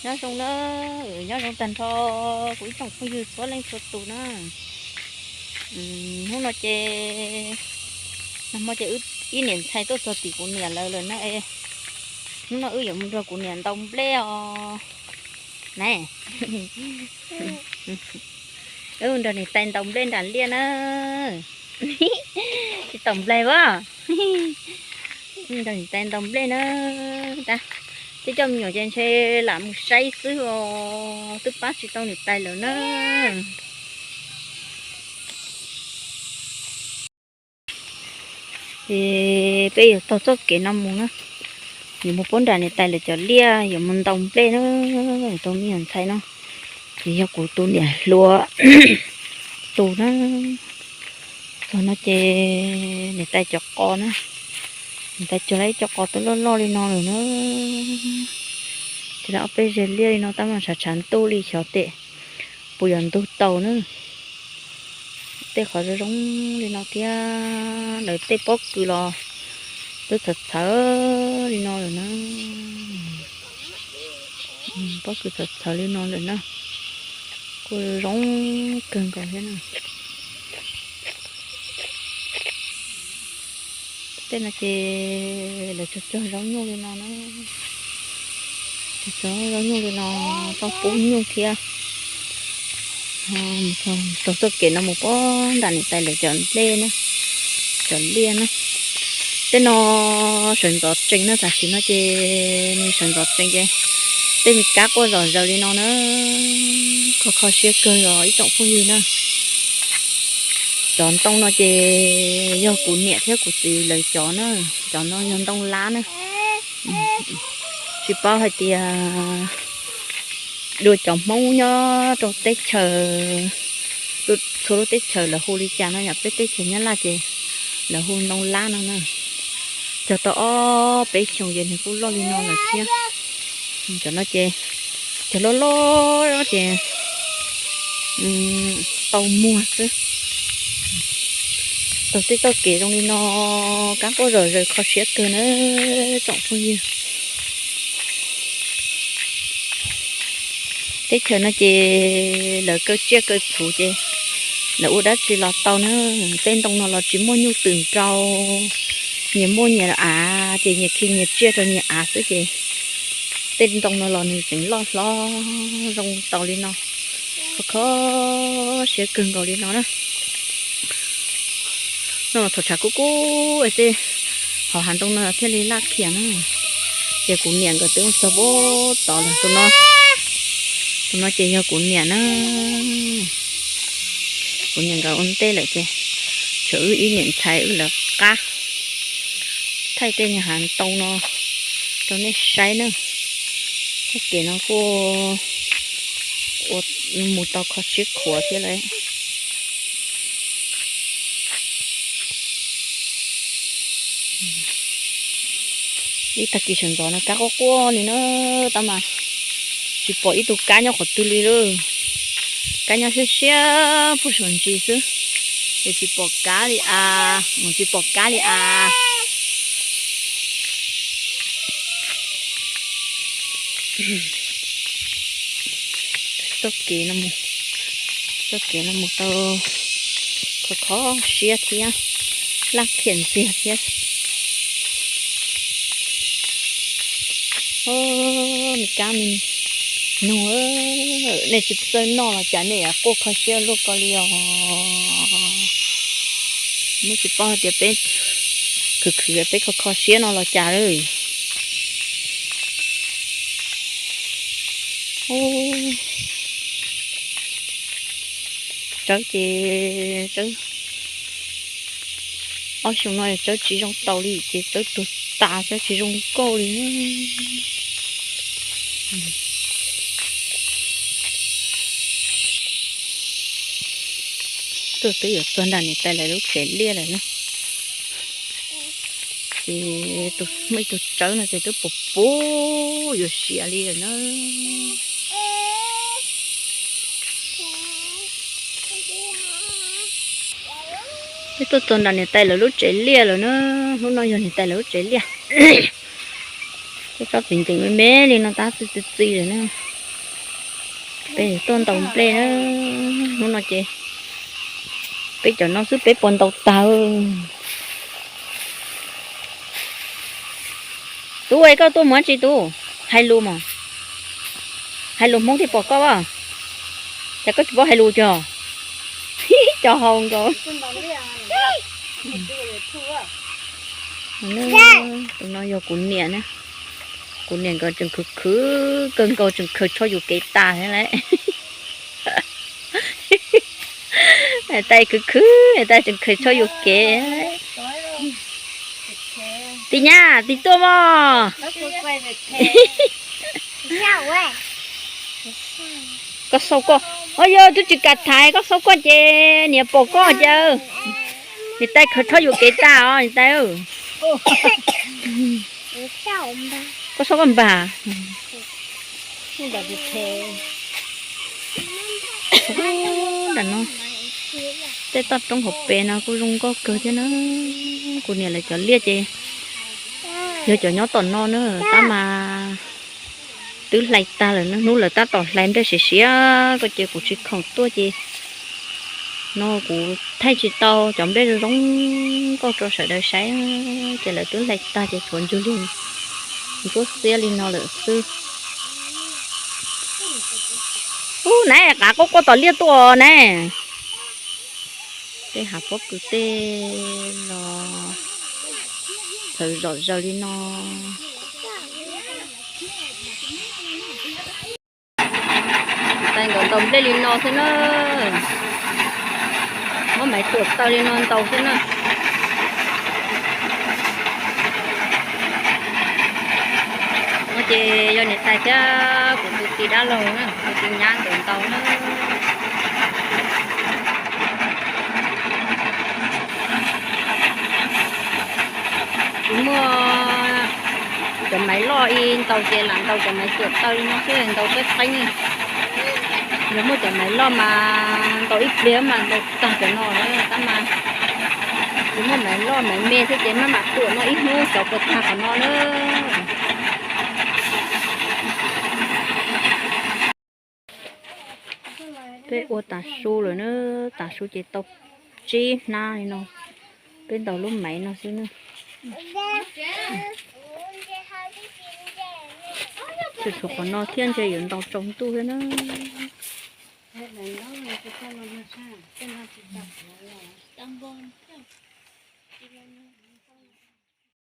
Nyob zoo na, nyob zoo tag nrho kuv ib tsoom phooj ywg txhua leej txhua tus na. Hnub no ces, nag hmo ces ib niam ntxhais tuaj txog tim kuv niam lawv lawm na. Hnub no wb yuav mus nrog kuv niam ntaus nplej os. Na, wb mus nrog niam tais ntaus nplej nram liaj na. Tsis tau nplaig as. Nrog niam tais ntaus nplej na. Tab, coj coj me nyuam ces ntshe lam mus saib xwb os, twb pab tsis tau niam tais lawm na. Ces peb yuav taug txoj kev no mus na, yuav mus pab nram niam tais lawv cov liaj, yuav mus ntaus nplej na. Tus me nyuam ntxhais no ces yog kuv tus niam hluas tus na. Txog no ces niam tais cov qos na, niam tais cog lawm ib co qos twb loj loj li no lawm na. Ces lawv ob peb zeg liaj li no tab mas tshav tshav ntuj li, xyov tes puas yuav ntug tau na. Tej qhov zoo zoo li no thiab, lawv tej pob kws los twb txhawv txhawv li no lawm na. Pob kws txhawv txhawv li no lawm na, kuj zoo kawg nkaus thiab na. Tej no ces lawv cog cog zaub nyuj li no na, cog cog zaub nyuj li no, tau pub nyuj thiab. Taug txoj kev no mus pab nram niam tais lawv cov nplej na, cov liaj na. Tej no sawv ntxov tsees na, tam sim no ces nws sawv ntxov tsees ces tej me kab quaj zom zaws li no na, kho kho siab kawg os ib tsoom phooj ywg na. Cov ntoo no ces yog kuv niam thiab kuv txiv lawv cov na, cov no yog ntoo lab na. Tsis paub hais tias dua cov Hmoob nyob rau teb chaws, txhua lub teb chaws lawv hu li cas no, yam peb teb chaws Nyab Laj ces lawv hu ntoo lab no na. Cog tau ob peb xyoos ces nws kuj loj li no lawm thiab. Cov no ces cog loj loj ces tau muag xwb. Taug tej txoj kev zoo li no, kab quaj zom zaws kho siab kawg na tsoom phooj ywg. Teb chaws no ces lawv kaw tsiaj kaw txhu ces lawv ua dab tsi los tau na. Tej ntoo no los tsis muaj nyuj twm nrau, nyias muaj nyias av ces nyias khi nyias tsiaj rau nyias av xwb ces tej ntoo no los nws tseem loj hlob zoo tau li no, kho kho siab kawg nkaus li no na. No thaum tshav kub kub tej hauv hav ntoo no thiaj li laj khiam na. Ces kuv niam nkawd twb mus txog pab tod lawm tus no. Tus no ces yog kuv niam na. Kuv niam nkawd ua ntej lawm ces tshuav wb ib niam ntxhais wb lawv qab thaij tej niag hav ntoo no rau nej saib na. Txoj kev no kuj mus tau kho siab khuav thiab lawm. Ib tag kis sawv ntxov no kab quaj quaj li na, tab mas tsis pom ib tug kab nyob qhov twg li lawm. Kab nyob siab siab puag saum ntsis xwb, ces tsis pom kab li as, mus tsis pom kab li as. Txoj kev no mus, txoj kev no mus tau kho kho siab thiab, laj khiam ntxiag thiab. Nws kab me nug, nej tsis txawj noj los cas nej yuav quaj kho siab luaj ko li os. Nej tsis paub hais tias peb khwv khwv peb kho kho siab no los cas lawm. Tsawb ces tsawb, ob xyoo no tsawb tsis zoo tau li ces tsawb tuag tas, tsawb tsis zoo nkauj li. Tuaj twb yuav txog nram niam tais lawv lub tsev liaj lawm na. Ces muaj ib tug tsawb no ces twb puv puv yuav siav li lawm na. Twb tuaj txog nram niam tais lawv lub tsev liaj lawm na. Hnub no yog niam tais lawv lub tsev liaj. Tej tsob txiv ncees me me li no tab txi txi txi lawm na. Peb tuaj ntaus nplej na, hnub no ces peb cov no xwb peb puas ntaus tag. Tub, koj tuaj mus dab tsi tub? Hais lus mos, hais lus Hmoob thiaj pom koj as. Cas koj tsis paub hais lus cog? Cov haus nkaus. Tus no yog kuv niam na. Kuv niam nkawd tseem khwv khwv kawg nkaus, tseem khaws tsho yus kev tas thiab lauj. Niam tais khwv khwv, niam tais tseem khaws tsho yus kev. Tis nyab, tis tuaj mog. Koj xauj koj, o yog twb tsis kam thaiv, koj xauj koj ces niam pom koj ces. Niam tais khaws tsho yus kev tas os niam tais. Koj xauj koj npag. Nram no, tej toj roob hauv pes no kuj zoo nkauj kawg thiab na. Kuv niam lawv cov liaj ces yog cov nyob tom no na, tab mas twb hlais tag lawm, hnub lawv tab tom hlais nplej siav siav ko ces kuv tsis khoom tuaj ces no kuv thaij tsis tau cov nplej zoo zoo nkauj rau sawv daws saib, ces lawv twb hlais tag ces tshuav ntsug li ntsuab xiab li no lawm xwb. Ub, nab qav quaj quaj tom liaj tuaj na. Tej hav pob kws tej los txhawv zom zaws li no. Tais nkawd ntaus nplej li no xwb na. Muab maiv tuam taw li no ntaus xwb na. No ces yog niam tais thiab kuv tus tij dab laug na, tus tij nyab nkawd ntaus na. Tsis muaj cov maiv loj ib ntaus ces lam ntaus cov maiv tuam taw li no xwb, ntaus qeeb qeeb. Yog muaj cov maiv loj mas ntaus ib pliag mas ntaus tag cov no na, tab mas tsis muaj maiv loj maiv me thiab ces maj mam tuam no ib hnub xyov puas tag qhov no na. Peb ua tav su lawm na, tav su ces tau tsib hnab li no. Peb ntaus lub maiv no xwb na. Tsuas tshuav qhov no thiab ntshe yuav ntaus tsaus ntuj thiab na.